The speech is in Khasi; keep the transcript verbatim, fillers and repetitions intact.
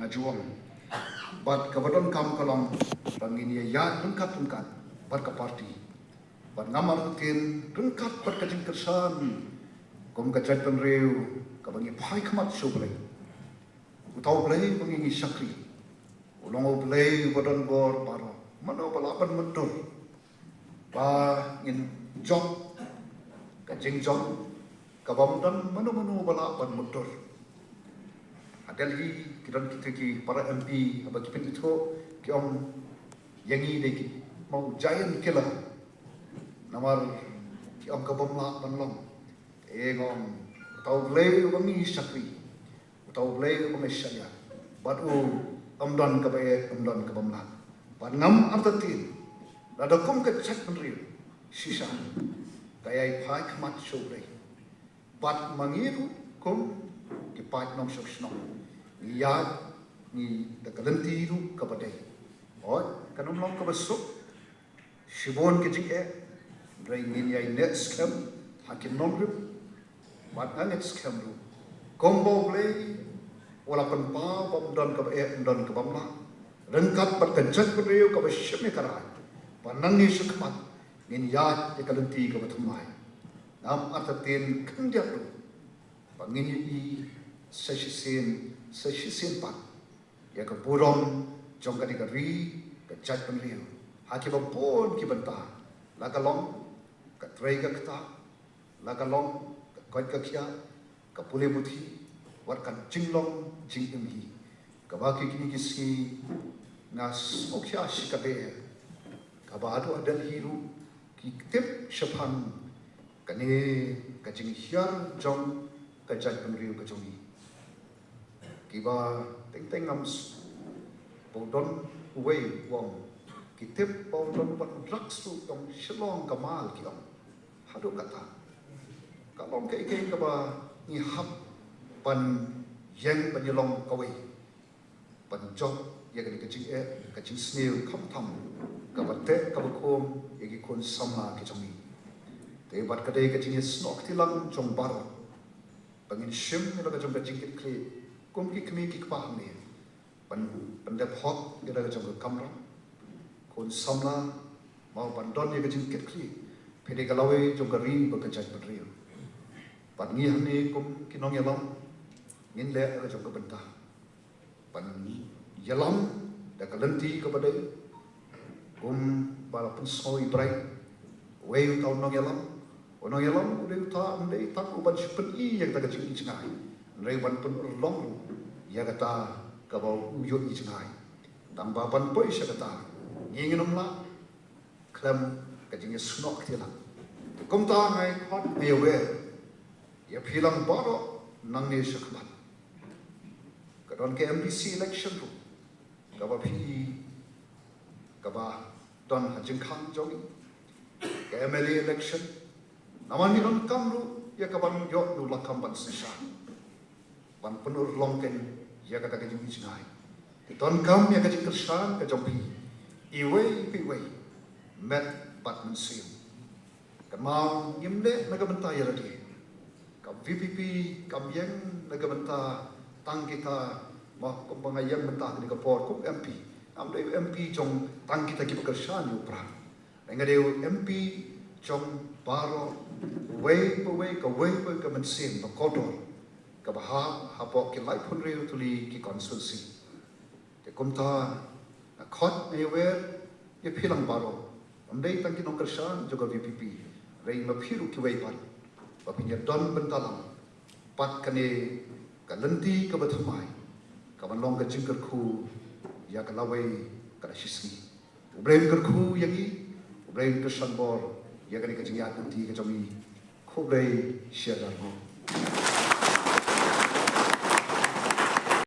Jong bad kaba donkam ka long ba ngin ïa ïaid ryngkat ryngkat bad ka party bad ngam artatien ryngkat bad ka jingkyrshan kum ka jaitbynriew kaba ngi phai khmat sha U Blei. Uta U Blei ba ngi ngi shakri u long U Blei ba don bor baroh. Mano ba lah ban mutdur ba ngin jop ka jingjop kaba ym don mano mano ba lah ban mutdur. Ha Delhi ki don kita ki para M P haba ki pynithuh ki ong ïa ngi dei ki mawjaian kila namar ki ong ka bym lah ban long. Te ngong tau Blei ba ngi shakri. Uta U Blei uba ngi shaniah bad u ym don kaba eh ym don kaba mlak. Bad ngam artatien lada kum ka jaitbynriew shisha ka ïai phai khmat sha U Blei bad ma ngi ruh kum ki paid nongshong shnong ngi ïaid ngi da ka lynti ruh kaba dei. Hooid kan ym long kaba suk. Shibun ki jingeh hynrei ngin ïai neh skhem ha ki nongrim. Bad nga ngeit skhem ruh kumba U Blei u la pynpaw ba ym don kaba eh ym don kaba mlak ryngkat bad ka jaitbynriew kaba shim ïa ka raid. Ba nangne shakhmat ngin ïaid ïa ka lynti kaba thymmai. Ngam artatien khyndiat ruh ba ngin ïohi sa shisien sa shisien pat ïa ka burom jong kane ka ri ka jaitbynriew ha kiba bun ki bynta, la ka long ka trei ka ktah, la ka long ka koit ka khiah, ka pule puthi, wat ka jinglong jingim hi. Kaba kine ki sngi nga sngewkhia shikaddei kaba haduh ha Delhi ruh ki tip shaphang kane ka jinghiar jong ka jaitbynriew ka jong ngi. Kiba teng teng ngam sngewdon uwei u ong ki tip ba u don ban drugs ruh tang Shillong ka Mall ki ong. Haduh katta ka long kaei kaei kaba ngi hap ban ïeng ban ïalong kawei ban jop ïa kane ka jingeh ka jingsniew khamtam kaba teh kaba khum ïa ki khun samla ki jong ngi. Te bad ka dei ka jingïasnoh kti lang jong baroh ba ngin shim ïa la ka jong ka jingkitkhlieh kum ki kmie ki kpa hangne ban pyndep hok ïa la ka jong ka kamram khun samla. Mo ban don ïa ka jingkitkhlieh phi dei ka lawei jong ka ri bad ka jaitbynriew. Bad ngi hangne kum ki nongïalam ngin leh ïa la ka jong ka bynta ban ïalam da ka lynti kaba dei. Kumba la pynsngew i Brai uwei uta u nongïalam, u nongïalam u dei uta ym dei tang u ban shu pyni ïa kata ka jingi jngai hynrei ban pynurlong ruh ïa kata kaba u ïohi jngai. Tang ba ban poi sha kata ngi ngin ym lah khlem ka jingïasnoh kti lang. Te kumta nga ai khot nga ai wer ïa phi lang baroh nangne shakhmat. Ka don ka M D C election ruh kaba phi kaba don ha jingkhang jong ngi. Ka M L A election namar ngi donkam ruh ïa kaban ïoh ïa u lakam ban synshar ban pynurlong kein ïa kata ka jingjngai. Te donkam ïa ka jingkyrshan ka jong phi iwei pa iwei met bad mynsiem. Kynmaw ngim leh na ka bynta ïa lade. Ka V P P kam ïeng na ka bynta tang kita, mo kumba nga ïeng mynta kane ka por kum M P. Ngam dei M P jong tang kita kiba kyrshan ïa u Prah. Nga dei u M P jong baroh uwei pa uwei, kawei pa kawei ka mynsiem ba kordor kaba hap hapoh ki laiphew hynriew tylli ki constituency. Te kumta nga khot nga ai wer ïa phi lang baroh, ym dei tang ki nongkyrshan jong ka V P P hynrei ma phi ruh kiwei pat ba phin ïa don bynta lang bad kane ka lynti kaba thymmai kaban long ka jingkyrkhu ïa ka lawei ka la shisngi. U Blei un kyrkhu ïa ngi, U Blei un kyrshan bor ïa kane ka jingïaid lynti ka jong ngi. Khublei shibun.